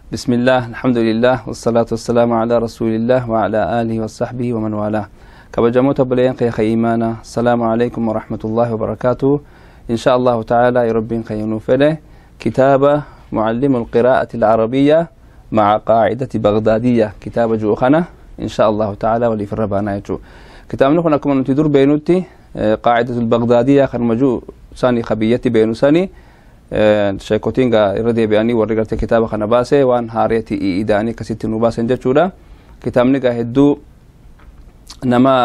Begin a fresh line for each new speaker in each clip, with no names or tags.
بسم الله الحمد لله والصلاة والسلام على رسول الله وعلى آله وصحبه ومن والاه. كبجموت بلين قيخ إيمانا. السلام عليكم ورحمة الله وبركاته. إن شاء الله تعالى يربين خينو فله كتابة معلم القراءة العربية مع قاعدة بغدادية كتاب جوخنا إن شاء الله تعالى ولي في الربانا يجو كتاب نخنا كمان تدور بينوتي قاعدة البغدادية خرمجو ساني خبيتي بينو ساني شيكوتينغا إردي بياني ورقرت كتاب خنباسة وان هاريتي إيداني كسيت نوباسة جتشورا كتاب نجا هدو نما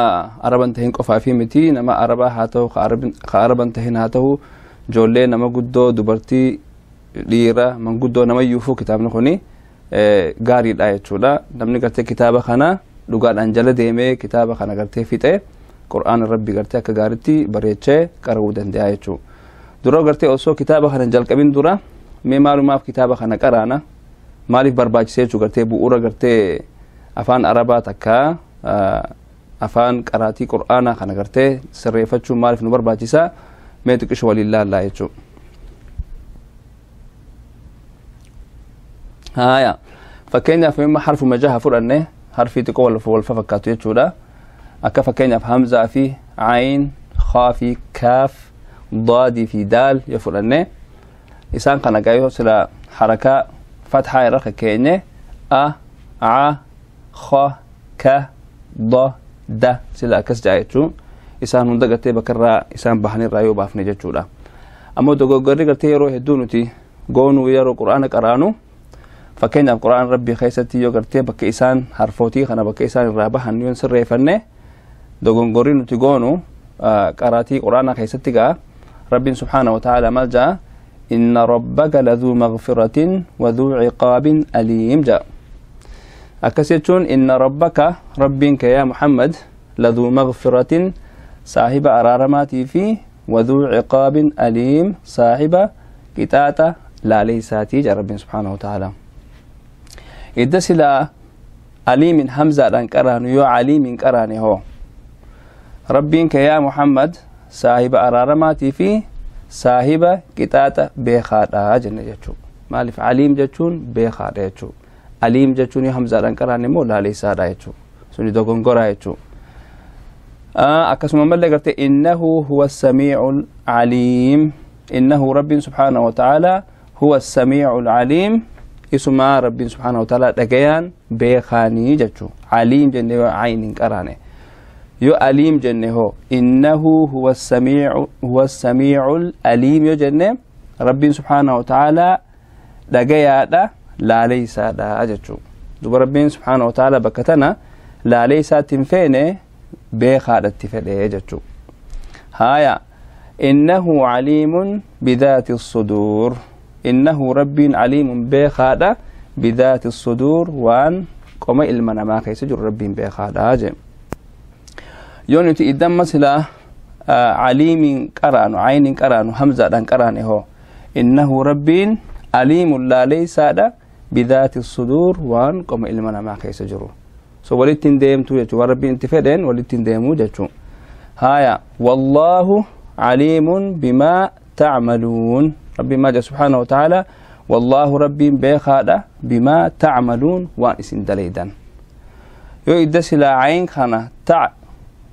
عربا تهين قفا في متي نما عربا هاتو خعربا تهين هاتو جولي نما قدو دبرتي ليرة من قدو نما يوفو كتاب نخوني غاري الآية شولا نمني قرت كتاب خنا لغات أنجلة ديمي كتاب خنا قرت فيته قرآن ربي قرت كغارتي بريتشه كرودن دي آية شو درو قرتي أوسو كتابة خنا جل كبين درا مي معلومة في كتابة خنا قرانا مالف برباج سيچو قرتي بؤورة قرتي أفان عربا تكا أفان قراتي قرآنا خنا قرتي سريفتشو مالف نبر باجسا مي تكشو ولله لا يچو هايا فكينيا في حرف مجاها فرنه حرفي تقول والففكاتو يچو دا أكا فكينيا في همزة في عين خافي كاف ضاد في دال يفرنه إنسان كان جايه سلا حركة فتحة رخ كأنه أ ع خ ك ض د سلا كس جايتشو إنسان هندا قتي بكرة إنسان بحني رايو بافني جتشولا أما دعو قري قتي يروح دونتي قونو يرو قرآن قرانو فكان القرآن ربي خيستي يو قرتي بك إنسان حرفوتي خنا بك إنسان رابح هنيون سر يفنه دعو قري نتي قونو قراتي قرآن خيستي جا رب سبحانه وتعالى ملجأ إن ربك لذو مغفرة وذو عقاب أليم جاء أكسيتون إن ربك ربك يا محمد لذو مغفرة صاحب أرارماتي في وذو عقاب أليم صاحب كتاتا لا ليساتي جاء رب سبحانه وتعالى إذا سلا أليم همزة أنكران يو عليم كراني هو ربك يا محمد صاحب أرارماتي في صاحب كتاتا بخادا جنة جتشو مالف عليم جتشون بخادا جتشو عليم جتشون همزة أنكراني مو لا ليس هذا جتشو سوني دوغون غورا جتشو أكسم ملك قلت إنه هو السميع العليم إنه رب سبحانه وتعالى هو السميع العليم اسمه رب سبحانه وتعالى دقيان بخاني جتشو عليم جنة عين كراني يو أليم جنة هو إنه هو السميع هو السميع الأليم يو جنة رب سبحانه وتعالى دقيا دا لا ليس دا أجتشو دو رب سبحانه وتعالى بكتنا لا ليس تنفينه بخادة تفعله أجتشو هايا إنه عليم بذات الصدور إنه رب عليم بخادة بذات الصدور وان قم إلمنا ما خيسجر رب بخادة أجم يونتي إدم مثلا عليم قران عين قران همزة دان قران هو إنه رب عليم لا ليس بذات الصدور وان قم إلمنا ما خيس جرو سو ولتين ديم تو يجو ربي انت فدين ولتين ديمو جچو هايا والله عليم بما تعملون ربي ما جاء سبحانه وتعالى والله ربي بخادا بما تعملون وان اسن دليدان يو إدسلا عين خنا تع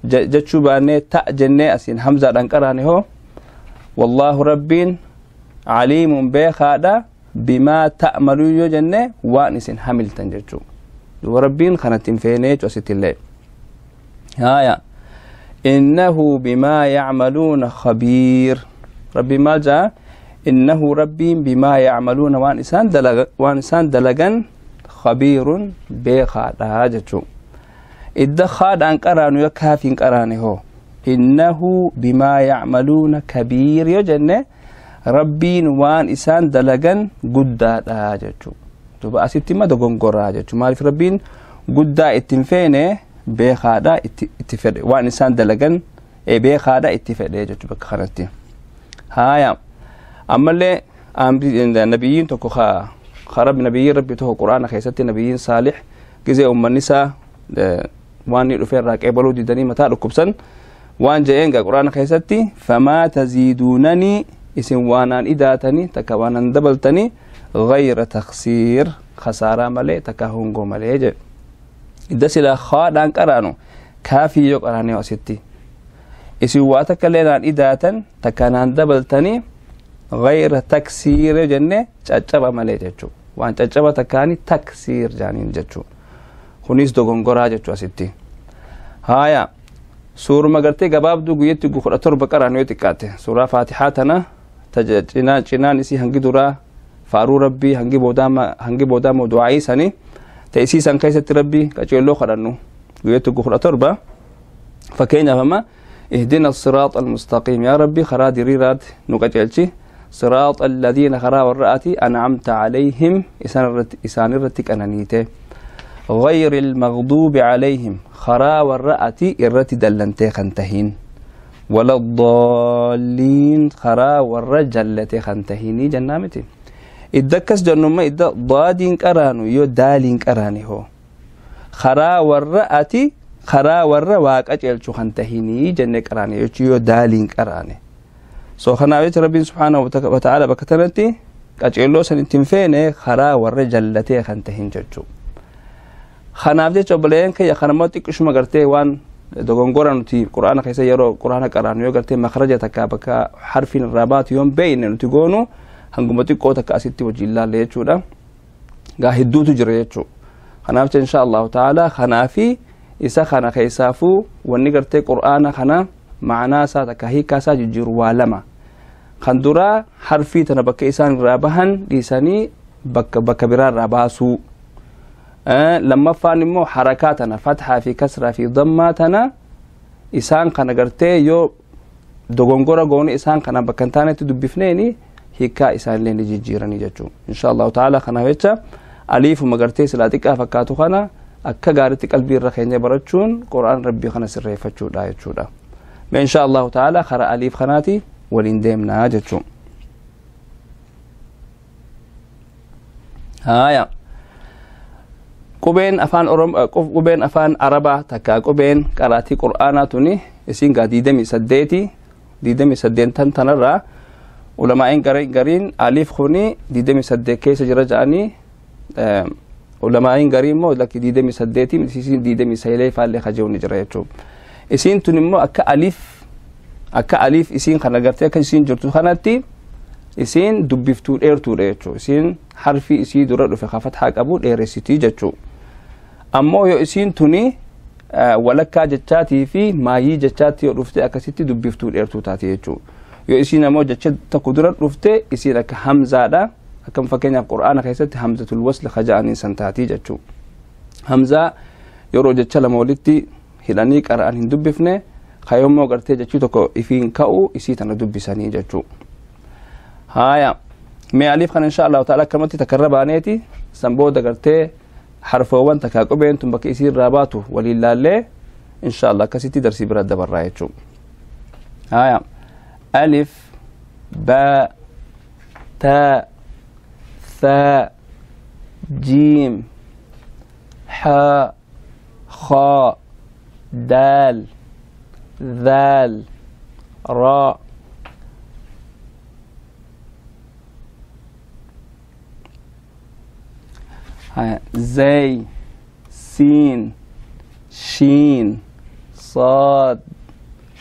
جتشو باني تا جنة أسين همزة دنكراني هو والله رب عليم بخادا بما تأملون يو جنة وانسين حملتن جتشو دو ربين خانتين فيني جوسيت الله هايا إنه بما يعملون خبير ربي ما جاء إنه ربي بما يعملون وانسان دلغن خبير بخادا جتشو إدخاد أن قرانو يكافين قراني هو إنه بما يعملون كبير يجنة ربين وان إسان دلغن قدا جتشو تبا أسيتي ما دقون قرا جتشو مالف ربين قدا اتنفينه بخادا اتفر وان إسان دلغن بخادا اتفر جتشو بكخرتي هايا أما اللي نبيين تكو خرب نبيين ربي تهو قرآن خيستي نبيين صالح كزي أم النساء وان يرفع راك إبلو ديدني متى ركبسن وان جاء قرآن خيستي فما تزيدونني اسم وانان إداتني تكوانا دبلتني غير تخسير Khasaaraa malee takka hongoo malee jedhe. Idda sila khaadhaan qaraanu kaafii yoo qaraane asitti isin waa takka illee naan idaatan takka naan dabaltanii gayra taksiire jenne caccaba malee jechuu waan caccaba takkaani taksiir jaaniin jechuu kunis dogongoraa jechuu asitti. Haaya, suuruma gartee gabaabduu guyyetti 17 qaraan yoo xiqqaate suuraa Faatixaa tana cinaa cinaan isii hangi duraa faaruu rabbii hangi boodaa moo du'aayii sanii ta isii san keessatti rabbii qaceelloo kadhannu guyyetti 17. Fakkeenyaaf amma اهدنا الصراط المستقيم يا ربي خرا ديريرات نقجلشي صراط الذين خرا والرأتي أنعمت عليهم إسان الرتك أنانيته غير المغضوب عليهم خرا والرأتي الرتي دلنتي خنتهين ولا الضالين خرا والرجلتي خنتهيني جنامتي. إدكس جنوما إدا ضادين كرانو يو دالين كراني هو خرا والرأتي خرا warra waaqa ceelchu kan tahinii jenne qaraane jechuu yoo daaliin qaraane. So kanaaf jecha rabbiin subhaanahu wa ta'aala bakka tanatti qaceelloo san ittiin feene karaa warra jallatee kan tahin jechuu. Kanaaf jecha obboleeyyan kiyya kanammoo xiqqishuma gartee waan dogongora nuti quraana keessa yeroo quraana qaraanu yoo gartee makhraja takka bakka harfiin irraa baatu yoon beeyne nuti goonu hanguma xiqqoo takka asitti wajjin ilaalle jechuudha. Gaa hedduutu jira jechuu. Kanaaf jecha insha Allahu ta'ala kanaafi isa kana keessaafuu wanni gartee qur'aana kana ma'anaa isaa takka hiikaa isaa jijjiiru waa lama. Kan duraa harfii tana bakka isaan irraa bahan dhiisanii bakka biraa irraa baasuu. Lammaffaan immoo harakaa tana fatxaa fi kasraa fi dammaa tana isaan kana gartee yoo dogongora goone isaan kana bakka hin taanetti dubbifneeni hiikaa isaanillee ni jijjiiranii jechuudha. Insha Allahu ta'ala kanaaf jecha aliifuma gartee silaa xiqqaa fakkaatu kana akka gaariitti qalbii irra keenya barachuun qura'aan rabbii kana sirreeffachuudha jechuudha. Mee insha Allahu ta'ala karaa aliif kanaati waliin deemnaa jechuudha. Haaya. Qubeen afaan Oromoo qubeen afaan Arabaa takka qubeen qaraatii qura'aanaa tuni isiin gaa 28 28 tanarraa ulamaa'in gariin aliif kuni 28 keessa jira jedhanii ulamaa'in garii immoo lakki 28 isiin 29 faallee kajeewu ni jira jechuudha. Isiin tun immoo akka aliif isiin kana gartee akka isiin jirtu kanatti isiin dubbiftuu dheertuudha jechuudha. Isiin harfi isii dura dhufe ka fathaa qabu dheeressitii jechuudha. Ammoo yoo isiin tuni walakkaa jechaatii fi maayii jechaatti yoo dhufte akkasitti dubbiftuu dheertuu taati jechuudha. Yoo isiin ammoo jecha tokko dura dhufte isiin akka hamzaadha. Akkam fakkeenyaaf qura'aana keessatti hamzatul wasl kaja'aniin san taatii jechuudha. Hamzaa yeroo jecha lama walitti hidhanii qara'an hin dubbifne kayoommoo gartee jechuu tokko ifiin ka'u isii tana dubbisanii jechuudha. Haaya, mee aliif kana insha Allahu ta'ala akkamatti takkarra baaneeti san booda gartee harfoowwan takkaa qubeen tun bakka isii irraa baatu waliin laallee insha Allah akkasitti darsii bira dabarraa jechuudha. Haaya, alif, baa, taa, ثاء، جيم، حاء، خاء، دال، ذال، راء، زي، سين، شين، صاد،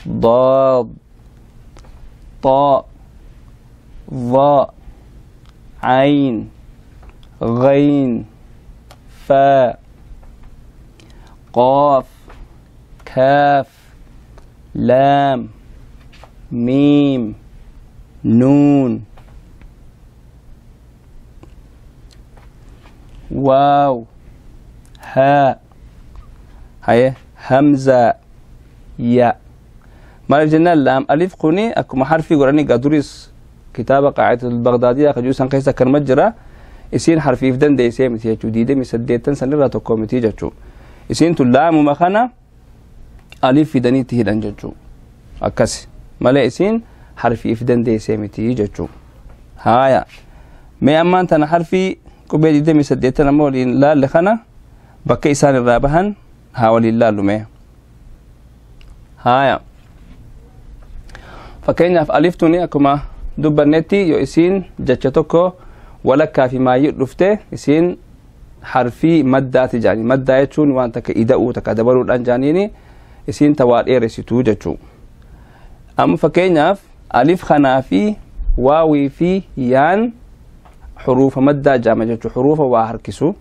ضاد، طاء، ظاء، عين، غين، فاء، قاف، كاف، لام، ميم، نون، واو، هاء، هاي همزة، ياء. ما جنا لام ألف قوني أكو حرفي قراني قادوريس كتابة قاعدة البغدادية خجوسان قيسة كرمجرة isiin harfiif dandeessee miti jechuu 28 sanirraa tokko miti jechuu isiin tun laamuma kana aliif fidaniitti hidhan jechuu akkas malee isiin harfiif dandeessee miti jechuu. Haaya, mee ammaan tana harfii qubee 28 amma waliin laalle kana bakka isaan irraa bahan haa waliin laallu mee. Haaya, fakkeenyaaf aliif tuni akkuma dubbannetti yoo isiin jecha tokko walakkaa fi maayyii dhufte isiin Harfii maddaati jaanii. Maddaa jechuun waan takka ida'uu takka dabaluudhaan jaaniini isiin tawaa dheeressituu jechuu. Amma fakkeenyaaf alif kanaa fi waawii fi yaan xuruufa maddaa jaama jechuu, xuruufa waa harkisu.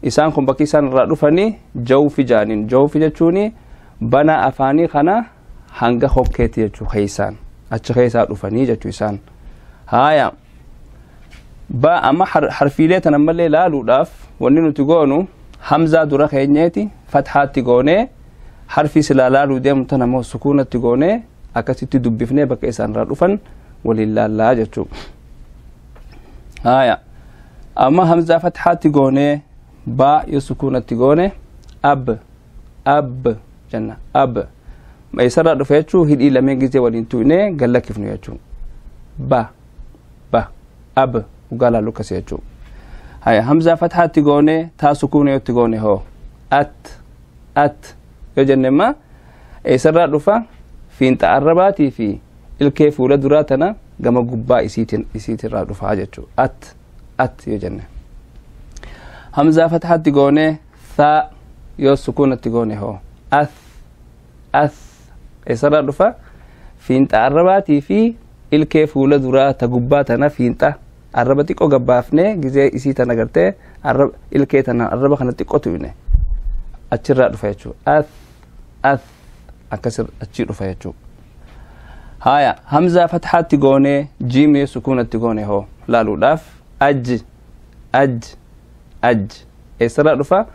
Isaan kun bakki isaan irraa dhufanii jawfi jaaniin. Jawfi jechuun bana afaanii kana hanga hokkeetti jechuu, keeysaan achi keessaa dhufanii jechuu isaan. Haaya, ba amma harfiilee tan ammallee laaluudhaaf wanni nuti goonu hamzaa dura keenyeeti fathaatti goonee, harfii silaa laaluu deemnu tan ammoo sukuunatti goonee akkasitti dubbifnee bakka isaan irraa dhufan waliin laallaa jechuu. Haaya, amma hamzaa fathaatti goonee baa yoo sukuunatti goone ab ab jenna. Ab eessarraa dhufe jechuu? Hidhii lameen gizee waliin tuqnee gallakkifnu jechuu. Ba ba ab ugaa laallu akkasi jechuu. Haya, hamzaa fathaatti goone taa sukuuna yotti goone hoo at at yoo jenne imma eessarraa dhufa? Fiinxa arrabaatii fi ilkee fuula duraa tana gama gubbaa isiitirraa dhufaa jechuu, at at yoo jenne. Hamzaa fathaatti goone thaa yoo sukuunatti goone hoo ath ath eessarraa dhufa? Fiinxa arrabaatii fi ilkee fuula duraa ta gubbaa tana fiinxa arraba xiqqoo gabbaafnee gizee isii tana gartee arraba ilkee tana arraba kana xiqqoo tuqne achirraa dhufa jechuu. Ath ath akkas achii dhufa jechuu. Haya, hamzaa fathaatti goonee jiimee sukuunatti goone hoo laaluudhaaf aj aj aj eessarraa dhufa?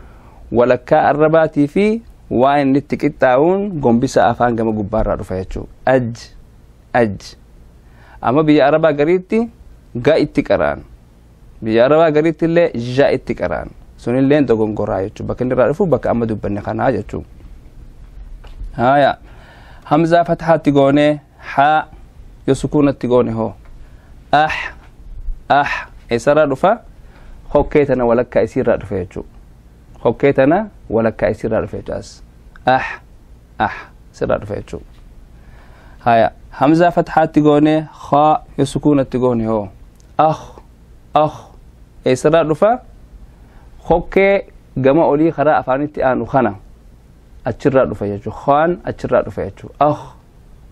Walakkaa arrabaatii fi waa inni itti qixxaa'uun gombisa afaan gama gubbaarraa dhufa jechuu, aj aj. Amma biyya arabaa gariitti ga itti qara'an, biyya arabaa gariitti illee ja itti qara'an, sunillee dogongoraa jechuu. Bakka inni irraa dhufu bakka amma dubbanne kanaa jechuu. Haya, hamzaa fathaatti goonee haa yoo sukuunatti goone hoo ah ah eessarraa dhufa? Hokkee tana walakkaa isiirraa dhufa jechuu. Hokkee tana walakkaa isiirraa dhufa jechuu. As ah ah sirraa dhufa jechuu. Haya, hamzaa fathaatti goonee haa yoo sukuunatti goone hoo ah ah eessarraa dhufa? Hokkee gama olii karaa afaanitti aanu kana achirraa dhufa jechuu. Haan achirraa dhufa jechuu. Ah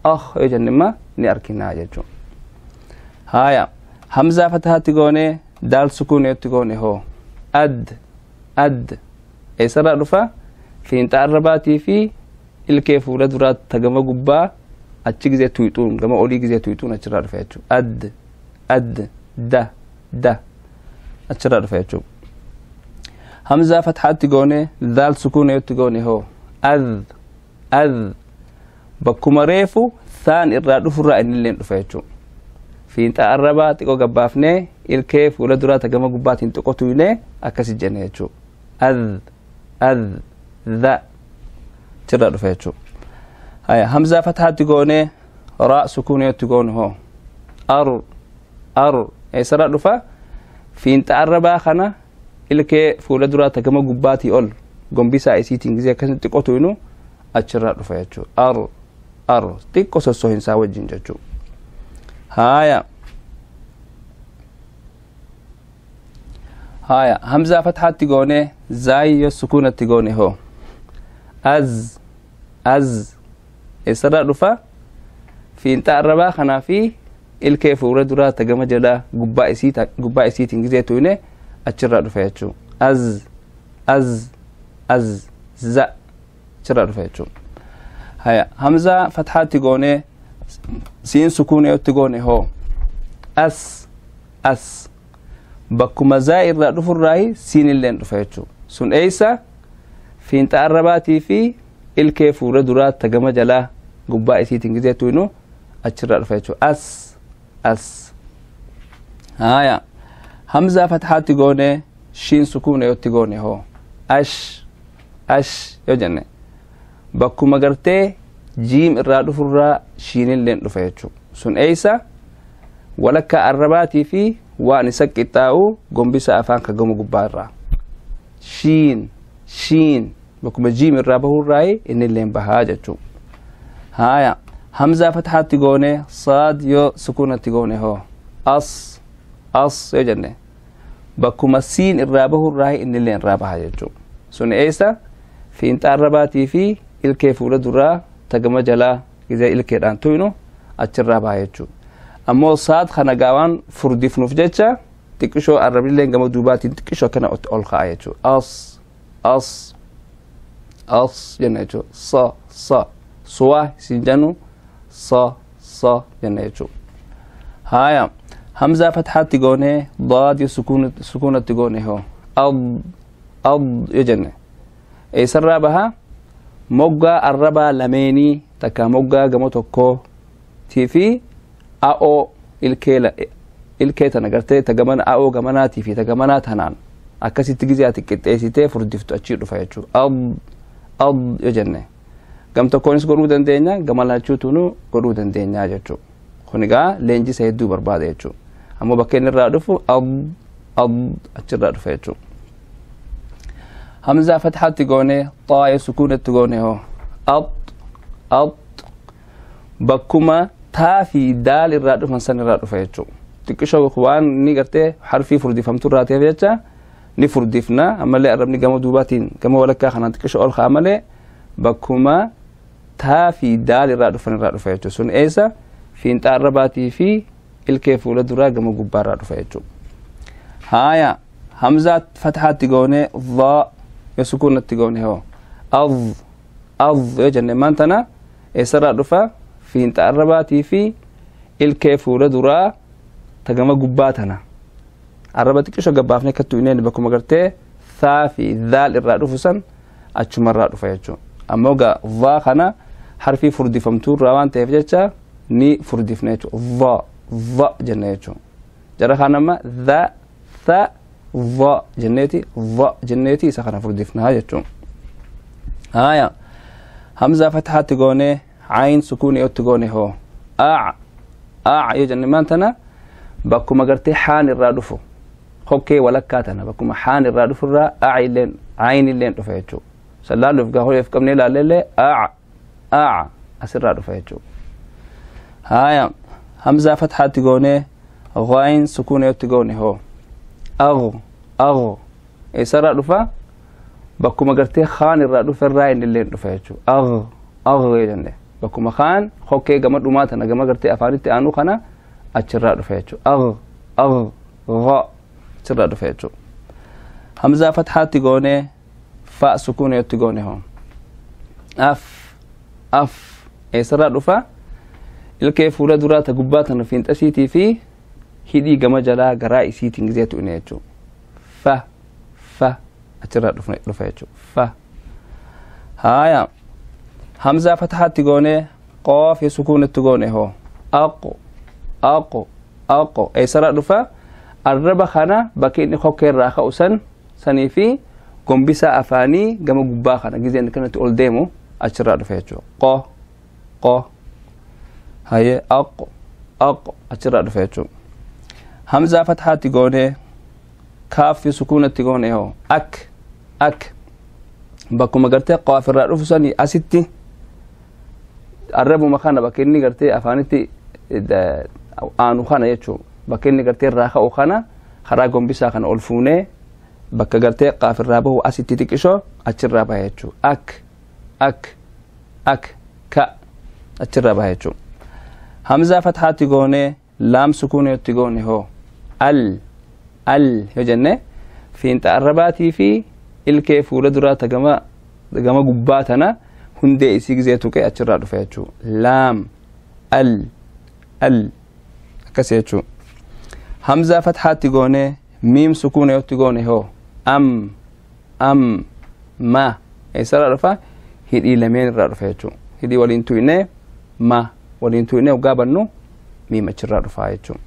ah yoo jenne imma ni arginaa jechuu. Haya, hamzaa fathaatti goonee daal sukuun yotti goone hoo ad ad eessarraa dhufa? Fiinxa arrabaatii fi ilkee fuula duraa ta gama gubbaa achi gizee tuyxuun gama olii gizee tuyxuun achirraa dhufa jechuu. Ad ad da da achirraa dhufa jechuu. Hamzaa fathaatti goone daal sukuun yotti goone hoo ad ad bakkuma reefu thaan irraa dhufurraa innilleen dhufa jechuu. Fiinxa arrabaa xiqqoo gabbaafnee ilkee fuula duraa ta gama gubbaatiin xiqqoo tuynee akkasi jenne jechuu. Ad ad dha achirraa dhufa jechuu. Haya, hamzaa fathaatti goonee raa sukuun yotti goone hoo ar ar eessarraa dhufa? Fiinxa arrabaa kana ilkee fuula duraa ta gama gubbaatii ol gombisaa isiitiin gizee akkasitti xiqqoo tuynu achirraa dhufa jechuu. Ar ar xiqqoo sossohinsaa wajjin jechuu. Haya, haya, hamzaa fathaatti goonee zaayi yoo sukuunatti goone hoo az az eessarraa dhufa? Fiinxa arrabaa kanaa fi ilkee fuula duraa ta gama jalaa gubbaa isiitiin gizee tuyne achirraa dhufa jechuu. Az az az za achirraa dhufa jechuu. Haya, hamzaa fathaatti goonee siin sukuuna yotti goone hoo as as bakkuma zaa irraa dhufurraayi siin illeen dhufa jechuu. Sun eeysa? Fiinxa arrabaatii fi ilkee fuula duraa ta gama jalaa gubbaa isiitiin gizee tuynu achirraa dhufa jechuu. As as. Haya, hamzaa fathaatti goonee shiin sukuuna yotti goone hoo ash ash yoo jenne bakkuma gartee jiim irraa dhufurraa shiinilleen dhufa jechuu. Sun eeysa? Walakkaa arrabaatii fi waan isa qixxaa'u gombisa afaan ka gama gubbaa irraa shiin shiin bakkuma jiim irraa bahurraayi innilleen bahaa jechuu. Haya, hamzaa fathaatti goone saad yoo sukuunatti goone hoo as as yoo jenne Bakkuma siin irraa bahu irraa innillee irraa baha jechuudha. Sun eessa? Fiinxa arrabaatii fi ilkee fuula duraa tagama jalaa gizee ilkeedhaan tuynu achirraa baha jechuudha. Ammoo saad kana gaawaan furdifnuuf jecha xiqqishoo arrabnillee gama duubaatiin xiqqishoo akkana ol ka'a jechuudha. As as as jenna jechuudha. Sa sa suwa siin jennu sa sa jenna jechuudha. Haaya hamzaa fathaatti goonee daadii sukuunatti goone hoo ad ad yoo jenne eessarraa baha? Moggaa arrabaa lameenii takka moggaa gama tokkootii fi a'oo ilkee tana gartee ta gamana a'oo gamanaatii fi ta gamanaa tanaan akkasitti gizee ati qixxeessitee furdiftu achii dhufa jechuudha. Ad ad yoo jenne gam tokkoonis godhuu dandeenya, gama lachuutuunuu godhuu dandeenya jechuudha. Kun egaa leenjisa hedduu barbaada jechuudha. Ammoo bakka inni irraa dhufu ad ad achirraa dhufa jechuudha. Hamzaa fathaatti goone xaa'ee sukuunatti goone hoo ad ad bakkuma taa fi daal irraa dhufan san irraa dhufa jechuudha. Xiqqishoo waan inni gartee harfii furdifamtu irraa ta'eef jecha ni furdifna, ammallee arrabni gama duubaatiin gama walakkaa kanaan xiqqishoo ol ka'a malee bakkuma taa fi daal irraa dhufan irraa dhufa jechuudha. Sun eessa? Fiinxa arrabaatii fi ilkee fuula duraa gama gubbaa irraa dhufa jechuudha. Haaya hamzaa fathaatti goone dhaa yoo sukuunatti goone hoo ad ad yoo jenne maan tana eessarraa dhufa? Fiinxa arrabaatii fi ilkee fuula duraa ta gama gubbaa tana arraba xiqqishoo gabbaafnee akka tu'ineen bakkuma gartee thaa fi dhaal irraa dhufu san achumarraa dhufa jechuudha. Ammoo gaa dhaa kana harfii furdifamtuu irraa waan ta'eef jecha ni furdifna jechuudha. Dhaa dha jenna jechuudha. Jara kaan amma dha tha dha jenneeti dha jenneeti isa kana furdifnaa jechuudha. Haaya hamzaa fathaatti goonee cayin sukuunii itti goone hoo aac aac yoo jenne maan tana bakkuma gartee xaan irraa dhufu hokkee walakkaa tana bakkuma xaan irraa dhufu irraa aac illeen cayin illeen dhufa jechuudha. Sallaaluuf gaa hoyeef qabnee ilaalleellee aac aac asirraa dhufa jechuudha. Haaya hamzaa fathaatti goonee ghayin sukuunii itti goone hoo agh agh eessarraa dhufa? Bakkuma gartee xaan irraa dhufe irraa inni illeen dhufa jechuudha. Agh agh yoo jenne bakkuma kaan hokkee gama dhumaa tana gama gartee afaanitti aanu kana achirraa dhufa jechuudha. Agh agh gha achirraa dhufa jechuudha. Hamzaa fathaatti goonee fa sukuunii itti goone hoo af af eessarraa dhufa? Ilkee fuula duraa ta gubbaa tana fiinxasiitii fi hidhii gama jalaa garaa isiitiin gizee tu'ine jechuudha. Fa fa achirraa dhufa jechuudha. Fa haaya hamzaa fathaatti goonee qoof sukuunatti goone hoo aqo aqo aqo eessarraa dhufa? Arraba kana bakki inni hokkee irraa ka'u san sanii fi gombisaa afaanii gama gubbaa kana gizee inni kanatti ol deemu achirraa dhufa jechuudha. Qo qo haye aqo aqo achirraa dhufa jechuudha. Hamzaa fathaatti goonee kaaffi sukuunatti goone hoo ak ak bakkuma gartee qaaf irraa dhufu sanii asitti arrabuma kana bakka inni gartee afaanitti aanu kana jechuudha. Bakka inni gartee irraa ka'u kana karaa gombisaa kana ol fuunee bakka gartee qaaf irraa bahu asitti xiqqishoo achirraa baha jechuudha. Ak ak ak ka achirraa baha jechuudha. Hamzaa fathaatti goonee laam sukuunii itti goone hoo al al yoo jenne fiinxa arrabaatii fi ilkee fuula duraa ta gama gubbaa tana hundee isii gizee tuqee achirraa dhufa jechuudha. Laam al al akkas jechuudha. Hamzaa fathaatti goonee miim sukuunii itti goone hoo am am ma eessarraa dhufa? Hidhii lameen irraa dhufa jechuudha. Hidhii waliin tu'inee ma waliin tu'inee hoggaa bannu miim achirraa dhufa jechuudha.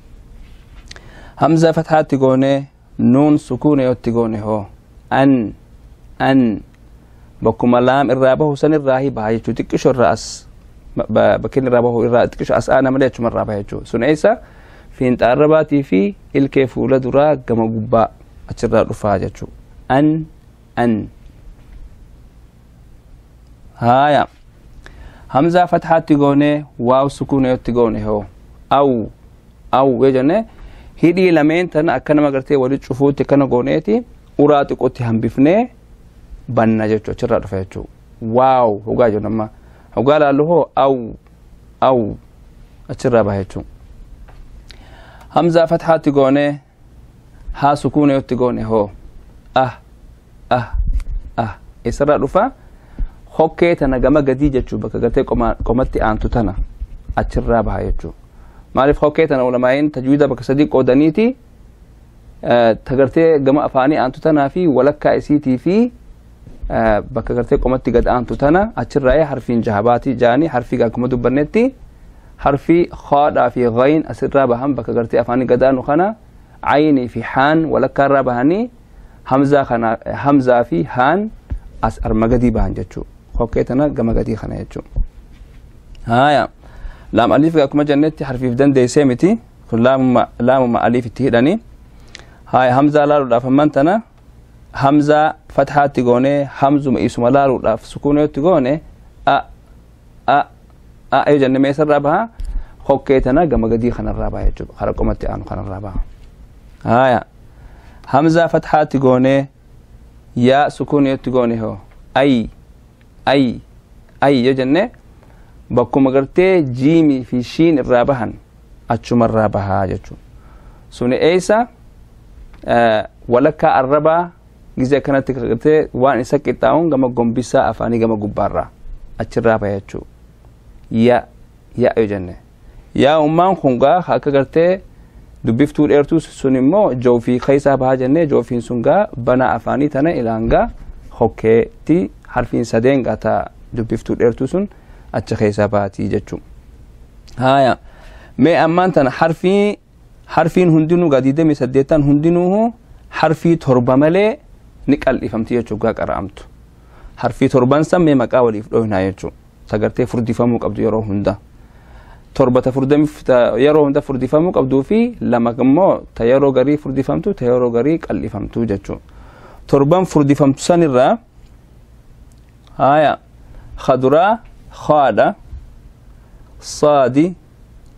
Hamzaa fathaatti goonee nuun sukuunii itti goone hoo an an bakkuma laam irraa bahu san irraa baha jechuudha. Xiqqishoo irraa as bakki inni irraa bahu irraa xiqqishoo as aana malee achuma irraa baha jechuudha. Sun eessa? Fiinxa arrabaatii fi ilkee fuula duraa gama gubbaa achirraa dhufaa jechuudha. An an haaya hamzaa fathaatti goonee waaw sukuunii itti goone hoo aw aw yoo jenne Hidhii lameen tana akka nama gartee walitti cufuutti kana gooneeti uraa xiqqootti hambifnee banna jechuudha. Achirraa dhufa jechuudha. Waaw hogaa jennu amma hogaa laallu hoo aw aw achirraa baha jechuudha. Hamzaa fathaatti goonee haa sukuuneetti goone hoo ah ah ah eessarraa dhufa? Hokkee tana gama gadii jechuu bakka gartee qomatti aantu tana achirraa baha jechuudha. Maaliif hokkee tana ulamaa'iin tajwiida bakka sadii qoodaniiti tagartee gama afaanii aantu tanaa fi walakkaa isiitii fi bakka gartee qomatti gad aantu tana achirraa harfiin jahabaati jaanii harfii akkuma dubbannetti harfii khaadhaa fi ghayn asirraa bahan bakka gartee afaanii gad aanu kana caynii fi haan walakkaarraa bahanii hamzaa kana hamzaa fi haan as arma gadii bahan jechuudha. Hokkee tana gama gadii kana jechuudha. Haaya. Laam aliif akkuma jennetti harfiif dandeessee miti kun laamuma aliif itti hidhanii. Haaya hamzaa laaluudhaaf amman tana hamzaa fathaatti goonee hamzuma isuma laaluudhaaf sukuuneetti goone a a a yoo jenne meesarraa baha? Hokkee tana gama gadii kanarraa baha jechuudha. Kara qomatti aanu kanarraa baha. Haaya hamzaa fathaatti goonee yaa sukuuneetti goone hoo ay ay ay yoo jenne bakkuma gartee jiimii fi shiin irraa bahan achumarraa bahaa jechuudha. Suni eessa walakkaa arrabaa gizee akkanatti gartee waan isa qixxaa'uun gama gombisaa afaanii gama gubbaarraa achirraa baha jechuudha. Ya ya yoo jenne yaa ummaan kun gaa akka gartee dubbiftuu dheertuu sun immoo joofii keessaa bahaa jennee joofiin sun gaa bana afaanii tana ilaan gaa hokkeetti harfiin sadeen gaa taa dubbiftuu dheertuu sun achi keessaa baatii jechuudha. Haaya mee ammaan tana harfiin hundinuu gaa 28 hundinuu harfii 7 malee ni qal'ifamti jechuudha gaa qara'amtu. Harfii 7 san mee maqaa waliif dhoohinaa jechuudha. Sagartee furdifamuu qabdu yeroo hunda. 7 ta yeroo hunda furdifamuu qabduu fi 2 immoo ta yeroo garii furdifamtu ta yeroo garii qal'ifamtu jechuudha. 7 furdifamtu sanirraa haaya khaduraa خادا صادي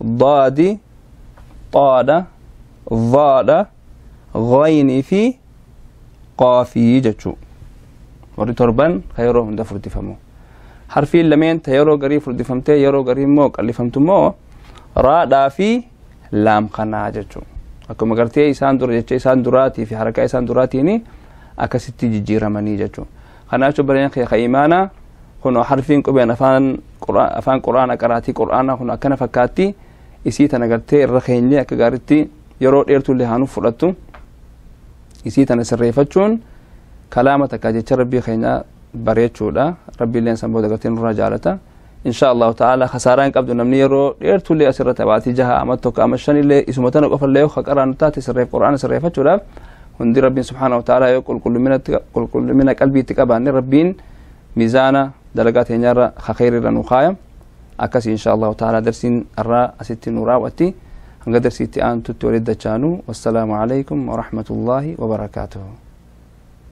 ضادي طادا ضادا غيني في قافي جتشو وري تربان خيرو هندا فردي فمو حرفين لمين تيرو غري فردي فمتي يرو غري مو اللي فهمتو مو را دا في لام خنا جتشو اكو مغرتي إسان در جتشي إسان دراتي في حركة إسان دراتيني أكستي جيرماني جتشو خنا برين خي خيمانا كنو حرفين قبين أفان قرآن قراتي قرآن كنو أكنا فكاتي إسي تنقرتي الرخيني أكغارتي يرو إيرتو اللي هانو فرطو إسي تنسريفتشون كلامتك أجيش ربي خينا بريتشو لا ربي اللي انسان بودا قرتين رجالتا إن شاء الله تعالى خساران قبضو نمني يرو إيرتو اللي أسرة باتي جها أمتك أمشان اللي إسمتنا قفل اللي يوخك أرانو تاتي سريف قرآن سريفتشو لا هندي ربي سبحانه وتعالى يقول كل من قلبي تكبان ربين ميزانا دلقات هنيارة خير رنوخايا أكاسي إن شاء الله تعالى درسين الراء ستين وراوتي هنقدر ستي أن تتولد دجانو. والسلام عليكم ورحمة الله وبركاته.